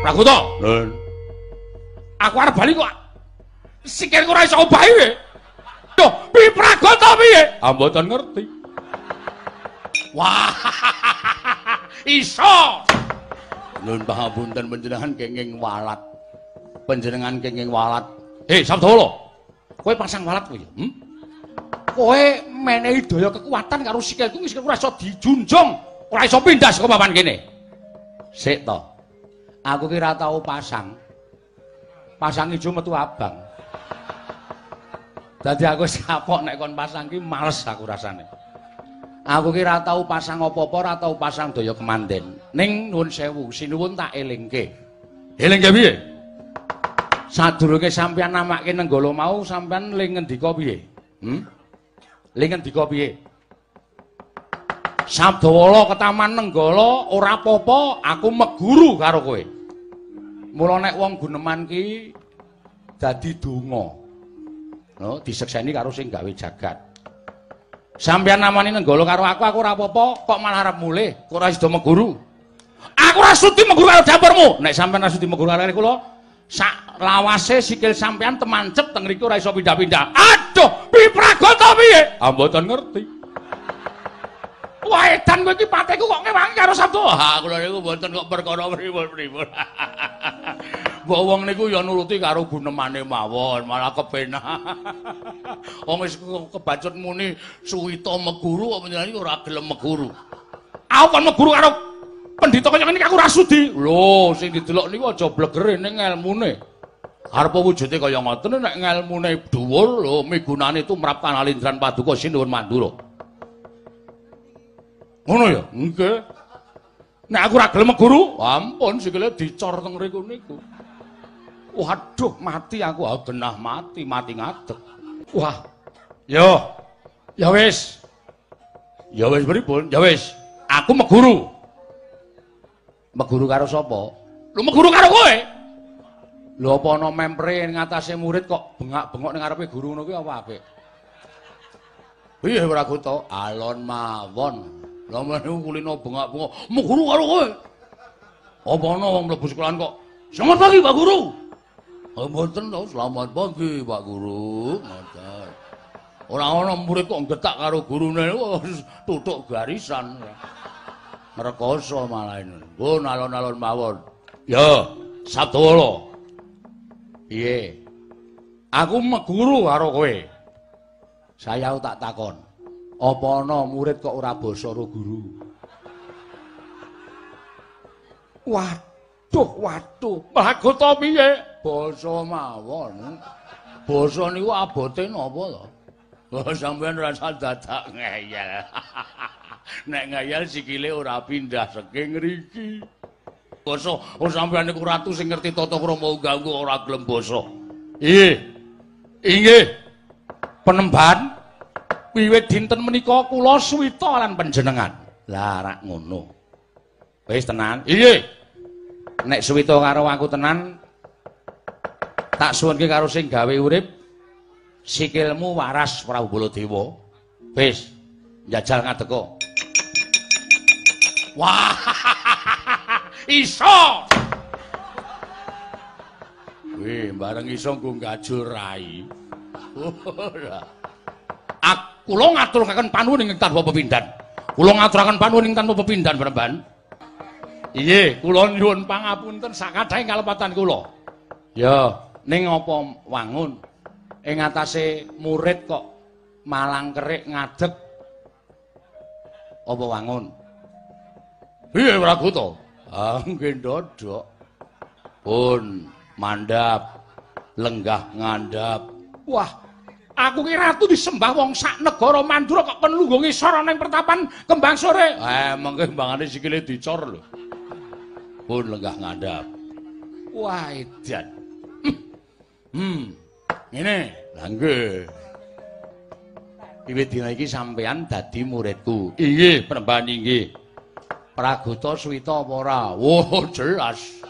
Pragota. Nun. Aku arep bali kok. Sikilku ora iso obahi piye? Duh, piye Pragota piye? Ah, mboten ngerti. Wah. Iso. Nun pangapunten panjenengan kenging walat. Panjenengan kenging walat. Hei, Sabdawala. Kowe pasang walat kowe ya? Hmm? Kowe menehi daya kekuatan karo sikilku, sikilku ora iso dijunjung, ora iso pindah saka papan kene. Sik to. Aku ki ora tau pasang. Pasang ijo metu abang. Dadi aku wis kapok nek kon pasang ki males aku rasane. Aku ki ora tau pasang apa-apa, ora tau pasang daya kemanden. Ning nuwun sewu, sinuwun tak elingke. Elingke piye? Sadurunge sampeyan namake Nenggala mau, sampeyan le ngendika piye? Hmm? Le ngendika piye? Sabdawala ketaman Nenggala ora apa-apa, aku meguru karo kowe. Mula nek wong guneman ki dadi donga. No, disekseni karo sing gawe jagat. Sampeyan namani Nenggala karo aku, aku ora apa-apa, kok malah arep mulih, kok ora sida meguru. Aku ora sudi meguru karo dapurmu. Nek sampeyan ora sudi meguru karo kula, sak lawase sikil sampeyan temancep teng mriku ora iso pindah-pindah. Aduh, piye Pragota piye? Ah, mboten ngerti. Wah, edan kowe iki pateku kok ngewangi karo Sabdo. Ha, kula niku mboten kok perkara pripun-pripun. Mbok wong niku ya nuruti karo gunemane mawon, malah kepenak. Wong wis kebacut muni suwita meguru kok panjenengan iki ora gelem meguru. Aku kon meguru karo pendhita kaya ngene iki aku ora sudi. Lho, sing didelok niku aja blegere ning ngelmune. Arep wujude kaya ngoten nek ngelmune dhuwur lho migunane tumrap kanalindran paduka Sinuwun Mandura. Ngono ya? Nggih. Nek aku ora gelem meguru, ampun sikile dicor teng mriku niku. Waduh, mati aku. Ah, genah mati, mati ngadeg. Wah. Yo. Ya wis. Ya wis pripun? Ya wis. Aku meguru. Meguru karo sapa? Lho meguru karo kowe. Lho apa ana mempre ning atase murid kok bengak-bengok ning ngarepe guru ngono kuwi apa apik? Piye Pragota? Alon mawon. Lha mene kulino bengak-bengok, meguru karo kowe. Apa ana wong mlebu sekolahan kok, "Selamat pagi Pak Guru." Oh mboten to, "Selamat pagi Pak Guru." Ngoten. Ora ana murid kok nggetak karo gurune, tutuk garisan. Ngrekoso malah ini. Pun alon-alon mawon. Ya, Sabdawala. Piye? Aku meguru karo kowe. Saya tak takon. Apa ana murid kok ora basa karo guru? Waduh, waduh. Pragota piye? Basa mawon. Basa niku abote napa to? Oh, sampeyan rasa dadak ngeyel. Nek ngeyel sikile ora pindah saking ngriki. Basa, oh sampeyan niku ratu sing ngerti tata krama unggah-ungguh ora gelem basa. Nggih. Inggih. Penemban wiwit dinten menika kula suwita lan panjenengan. Lah rak ngono. Wis tenan? Inggih. Nek suwita karo aku tenan tak suwunke karo sing gawe urip sikilmu waras Prabu Baladewa. Wis, njajal ngadeka. Wah. Iso. Wih, bareng iso nggo gajul rai. Ora. Kula ngaturaken panuwun ing tanpa pepindhan. Kula ngaturaken panuwun ing tanpa pepindhan, Penemban. Inggih, kula nyuwun pangapunten sakathahe kalepatan kula. Ya, ning apa wangun ing atase murid kok malang kerik ngadeg apa wangun? Piye Pragota? Ah, nggih ndodhok. Pun mandhap, lenggah ngandhap. Wah, aku ki ratu disembah wong sak negara Mandura kok kon lungguh ngisor ana ing pertapan Kembang Sore. Eh, mengke mbangane sikile dicor lho. Pun lenggah ngandhap. Wah, edan. Ngene. Lah nggih. Wiwit dina iki sampeyan dadi muridku. Inggih, Penemban inggih. Pragota suwita apa ora? Oh, jelas.